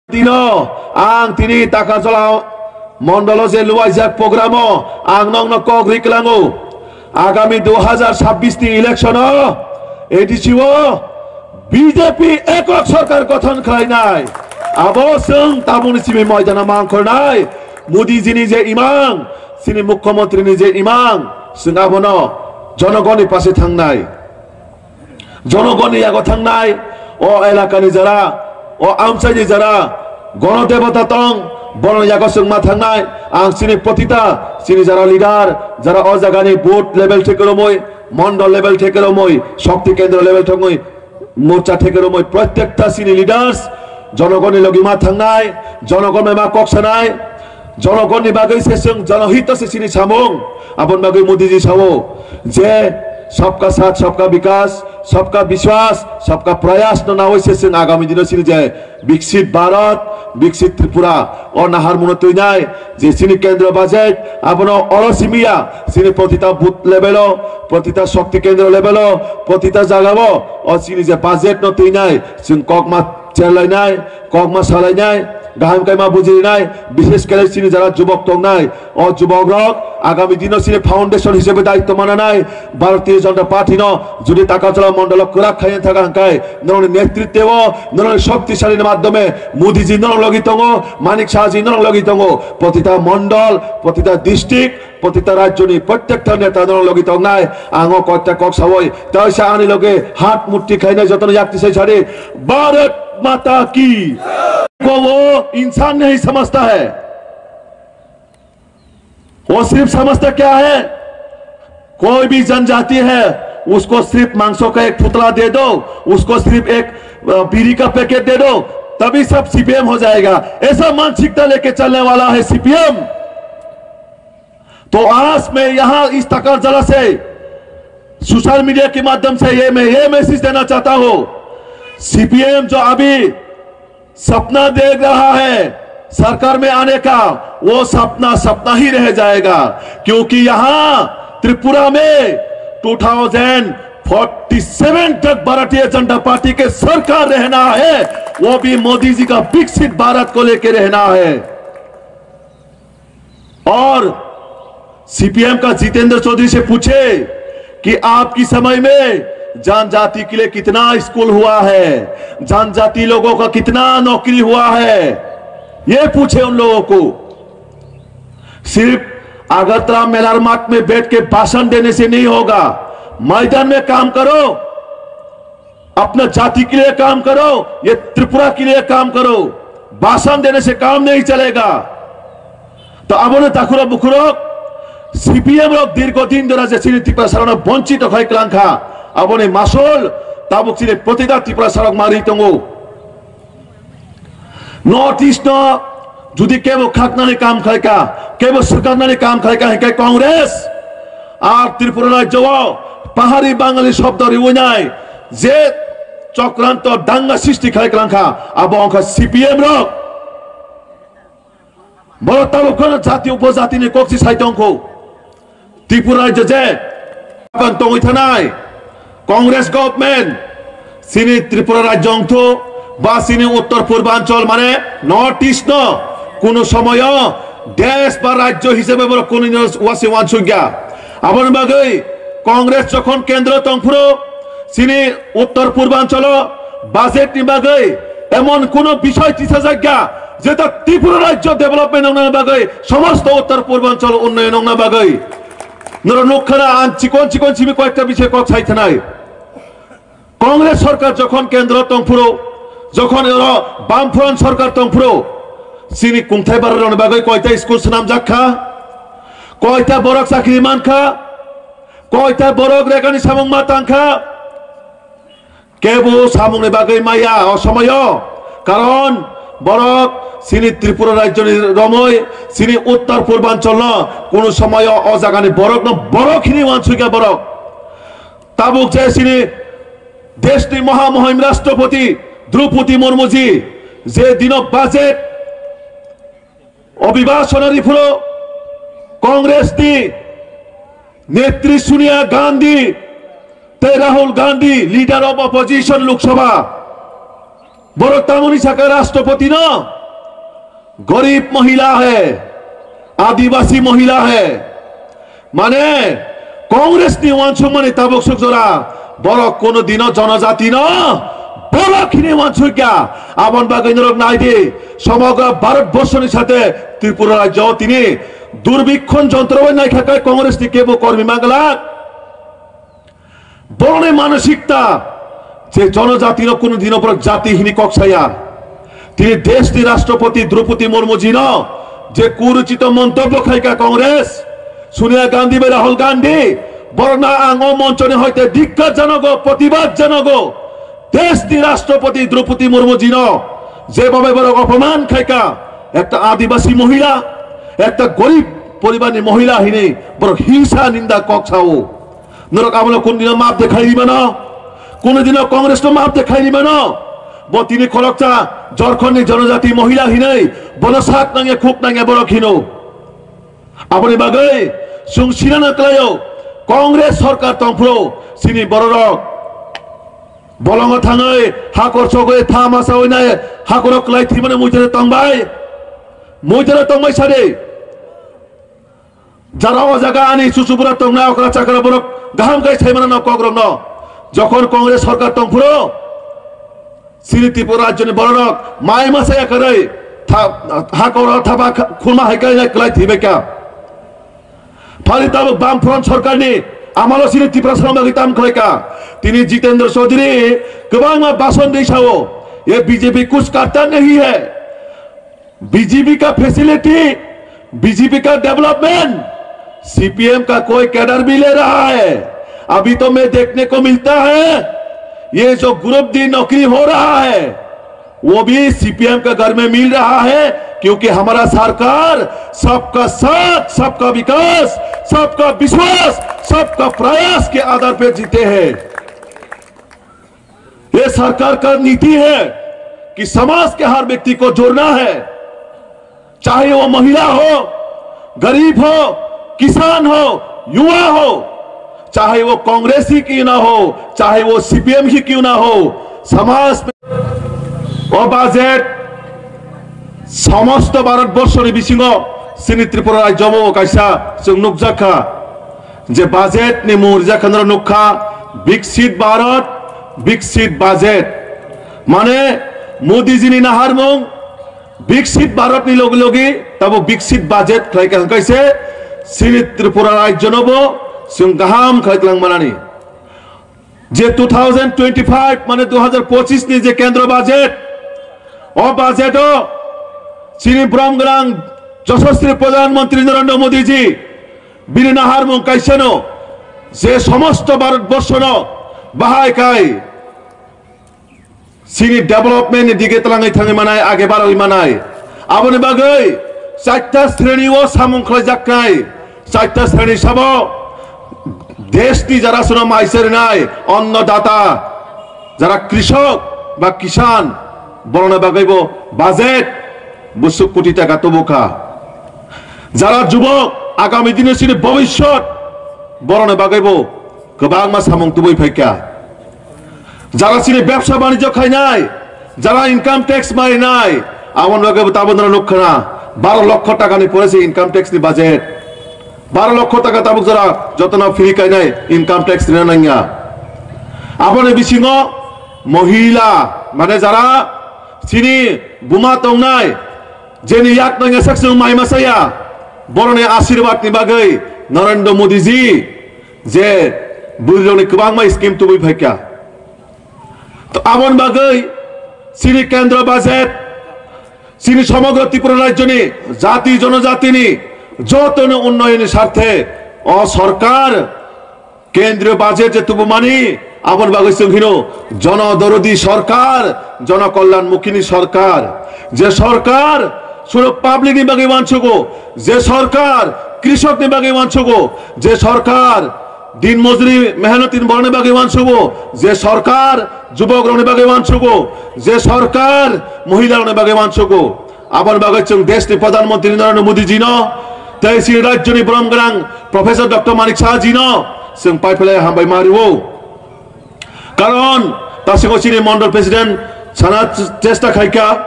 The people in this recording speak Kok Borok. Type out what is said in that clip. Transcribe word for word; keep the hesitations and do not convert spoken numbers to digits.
Dino ang tini Takarjala mondolo je luwaijak programo ang nokno kok ri klango. Agami dui hajar sabbish ni electiono A D C o B J P ekok sorkar gothon khlainai. Abo chwng tabukni simi moidano mangkhornai. Modi jini je imang, chini mukhyamantri ni je imang, chwng abono jonogoni pase thangnai. Jonogoni yago thangnai, o elakani jara, o amchaini jara, Gonodevata tong, bono yago chwngma thangnai. Ang chini protita, chini jara leader, jara o jagani booth level theke romwi, mondol level theke romwi, shokti kendro level thongwi, morcha theke romwi, protekta chini leaders, jonogoni logi ma thangnai, jonogon bai ma kok sanai, jonogoni bagwi se chwng jonohito se chini samung. Aboni bagwi Modiji sao je sabka saath, sabka bikas, sabka biswas, sabka prayas no nawi se chwng agami dino chini je Biksit Bharat, Biksit Tripura o naharmungno twinai je chini kendro budget abono oro simiya chini protita booth level o, protita shokti kendro level o, protita jaga o o chini je budget no twinai chwng kokma cherlainai, kokma salainai, gaham kaima bujirinai, bishesh kore chini jara jubok tongnai, o jubok rok agami dino chini foundation hisabe daitto mananai, Bharatiya Janata Party no jodi Takarjala mondolo kwrak khaina thaga hwnkhe norokni netritwo, norokni shoktishalini madhyome Modiji norok logi tongo, Manik Sahaji norok logi tongo, protita mondol, protita district, protita rajyoni prottekta neta norok logi tongnai. Ang o koyekta kok sawi, taisa ani loge hat mutti khainai jotono yakti sai sari, Bharat Mata ki. को वो इंसान नहीं समझता है, वो सिर्फ समझता क्या है, कोई भी जनजाति है, उसको सिर्फ मांसों का एक पुतला दे दो, उसको सिर्फ एक, अ, बीड़ी का पैकेट दे दो, तभी सब सीपीएम हो जाएगा। ऐसा मानसिकता लेके चलने वाला है सीपीएम। तो आज मैं यहाँ इस तकरजला से सोशल मीडिया के माध्यम से ये, मैं ये मैसेज देना चाहता हूँ, सीपीएम जो अभी सपना देख रहा है सरकार में आने का, वो सपना सपना ही रह जाएगा, क्योंकि यहाँ त्रिपुरा में टू थाउजेंड फ़ोर्टी सेवन तक भारतीय जनता पार्टी के सरकार रहना है, वो भी मोदी जी का विकसित भारत को लेके रहना है। और सीपीएम का जितेंद्र चौधरी से पूछे कि आपकी समय में जनजाति के लिए कितना स्कूल हुआ है, जनजाति लोगों का कितना नौकरी हुआ है, ये पूछे उन लोगों को। सिर्फ अगरतला मेलार माठ में बैठ के भाषण देने से नहीं होगा, मैदान में काम करो। अपना जाति के लिए काम करो, ये त्रिपुरा के लिए काम करो। भाषण देने से काम नहीं चलेगा। तो abono takhurok bukhurok, CPM rok dirgo din dora je chini Tiprasarokno bonchito khai klangkha, aboni masol tabuk chini protita Tiprasarok mari tongo. North East no jodi kebo khaknani kam khlaika, kebo swkaknani kam khlaika, hingke Congress ar Tripura rajyo o pahari Bangali shobdo riwinai je chokranto danga srishti khlai klangkha, abo wngkha CPM rok. Borok tabuk phano jati upojatini kokchi sai tongkho. Tripura rajyo je tongwi thanai Congress government, chini Tripura rajyo wngthu ba chini Uttor Purbanchal mane North East no kuno somoyo desh ba rajyo hisabe borok kunino wasi wansukya. Aboni bagwi Congress jokhon kendro tongphuru chini Uttor Purbanchalo budget ni bagwi emon kuno bisoi tisajakya jeta Tripura rajyo development wngnani bagwi, somosto Uttor Purbanchal unnoyon wngna bagwi. Norok nukkhana ang chikon chikon simi koyekta bisoi kok sai thanai. Congress sorkar jokhon kendro tongphuru, jokhon oro Bamfront sorkar tongphuru, chini kungthai bararokni bagwi koyta school swnamjak kha, koyta borok chakri man kha, koyta borok regani samung ma tang kha. Kebo samungni bagwi maya o somoyo, karon borok chini Tripura rajyoni romwi chini Uttor Purbanchalno kuno somoyo o jagani borokno borok hini wansukya borok. Tabuk je chini deshni mohamohim Rashtrapati Droupadi Murmuji je dino budget Obhibhashan riphuru Congress ni netri Sonia Gandhi tei Rahul Gandhi, leader of opposition Lok Sabha, borok tamoni saka Rashtrapati no Garib mahila hai, adibasi mahila hai. Mane, Congress ni uansukmani tabuk suk jora, borok kono dino jonojati no, borok hini uansukya. Abon bagwi norok nai di, somogra Bharat borso ni sate Tripura rajyo tini durbikhon jontro bai naikha kai Congress ni kebo kormi manglak. Borokni manosikta je jonojatino kunu dino borok jati hini kok saya. Tini deshni Rashtrapati Droupadi Murmu jino je kuruchito montobyo khaika Congress, Sonia Gandhi bai Rahul Gandhi, borokno ang o monchoni hoite dhikkhar janogo, protibad janogo. Deshni Rashtrapati Droupadi Murmu jino je babai borok opoman khaika, ekta adibasi mohila, ekta gorib poribarni mohila hini borok hingsa ninda kok sao. Norok abono kun dino map dekhai rimano? Kun dino Congress no map dekhai rimano? Bo tini khoroksa Jharkhand ni jonojati mohila hinoi, bono sak nangya khuk nangya borok hino. Aboni bagwi chwng sinana klaio, Congress sarkar tongphuru chini bororok bolongo thangwi hakor sogwi tha masa winai hakoro klai thwimani muitaro tongbai, muitaro tongbai sadi. Jara o jaga ani chuchubura tongnai okra chakra borok gaham kai saimana no kokrok no. Jokhon Congress sarkar tongphuru chini Tripura rajyoni bororok mai masa yakarwi tha-, hakoro thaba kha-, khulma hai kai nai klai thwibaikha. Phari tabuk Bam Front sarkarni amalo chini Tripura sarong bagwi tam khlaikha. Tini Jitendra Chaudhary kwbangma bhasan rwi sao, "Ye B J P kuch karta nahi hai." BJP का facility, BJP का development CPM का कोई कैडर भी ले रहा है। अभी तो मैं देखने को मिलता है, ये जो ग्रुप डी नौकरी हो रहा है, वो भी सीपीएम के घर में मिल रहा है, क्योंकि हमारा सरकार सबका साथ, सबका विकास, सबका विश्वास, सबका प्रयास के आधार पे जीते हैं। ये सरकार का नीति है कि समाज के हर व्यक्ति को जोड़ना है, चाहे वो महिला हो, गरीब हो, किसान हो, युवा हो, चाहे वो कांग्रेस ही क्यों ना हो, चाहे वो सीपीएम ही क्यों ना हो, समाज में। O budget somosto Bharat borso ni bisingo chini Tripura rajyo bo kaisa chwng nukjakha. Je budget ni mung rijak khe norok nukha, Viksit Bharat, Viksit Budget. Mane Modi ji ni naharmung Viksit Bharat ni logi logi tabo Viksit Budget khlai kha hwnkhe se chini Tripura rajyo no bo chwng kaham khlai tlang manani. Je two thousand twenty-five mane dui hazar pochis ni je kendro budget, o budget o chini brom gwnang Joshosri Pradhan Mantri Narendra Modi ji bini naharmung kaisano je somosto Bharat borsono bahai kai chini development ni dige twlangwi thangwi manai, age barwi manai. Aboni bagwi chaita sreni o samung khlaijak nai. Chaita sreni sabo deshni jara suno maisa rinai, annodata, jara krishok ba kisan, borokni bagwi bo budget busuk koti taka tubukha. Jara jubok, agami dino chini bobishyot, borokni bagwi bo kwbangma samung tubui phaikha. Jara chini bebsa banijyo khainai, jara income tax marinai, aboni bagwi bo tabuk norok nukha na, baro lokho takani pore se income tax ni budget. Baro lokho taka tabuk jora jotono free kainai income tax rina nangya. Aboni bisingo mohila, mane jara chini buma tongnai, jeni yak nangya sak chwng mai masaya, boroni asirwad ni bagwi Narendra Modi ji je bwrwirokni kwbangma scheme tubui phaikha. To aboni bagwi chini kendro budget, chini somogro Tripura rajyoni jati jonojatini jotoni unnayonni sarthe o sorkar kendriyo budget je tubumani, aboni bagwi chwng hino jono dorodi sorkar, jono kolyan mukhini sorkar. Je sorkar suno public ni bagwi uansugo, je sorkar krishok ni bagwi uansugo, je sorkar din mojuri mehnati borokni bagwi uansugo, je sorkar jubok rokni bagwi uansugo, je sorkar mohila rokni bagwi uansugo. Aboni bagwi chwng deshni Pradhan Mantri Narendra Modi ji no tei chini rajyoni brom gwnang Professor Doctor Manik Saha ji no chwng paiphlai hambai ma rwo. Karon tasingo chini Mondol President sana chesta khaikha,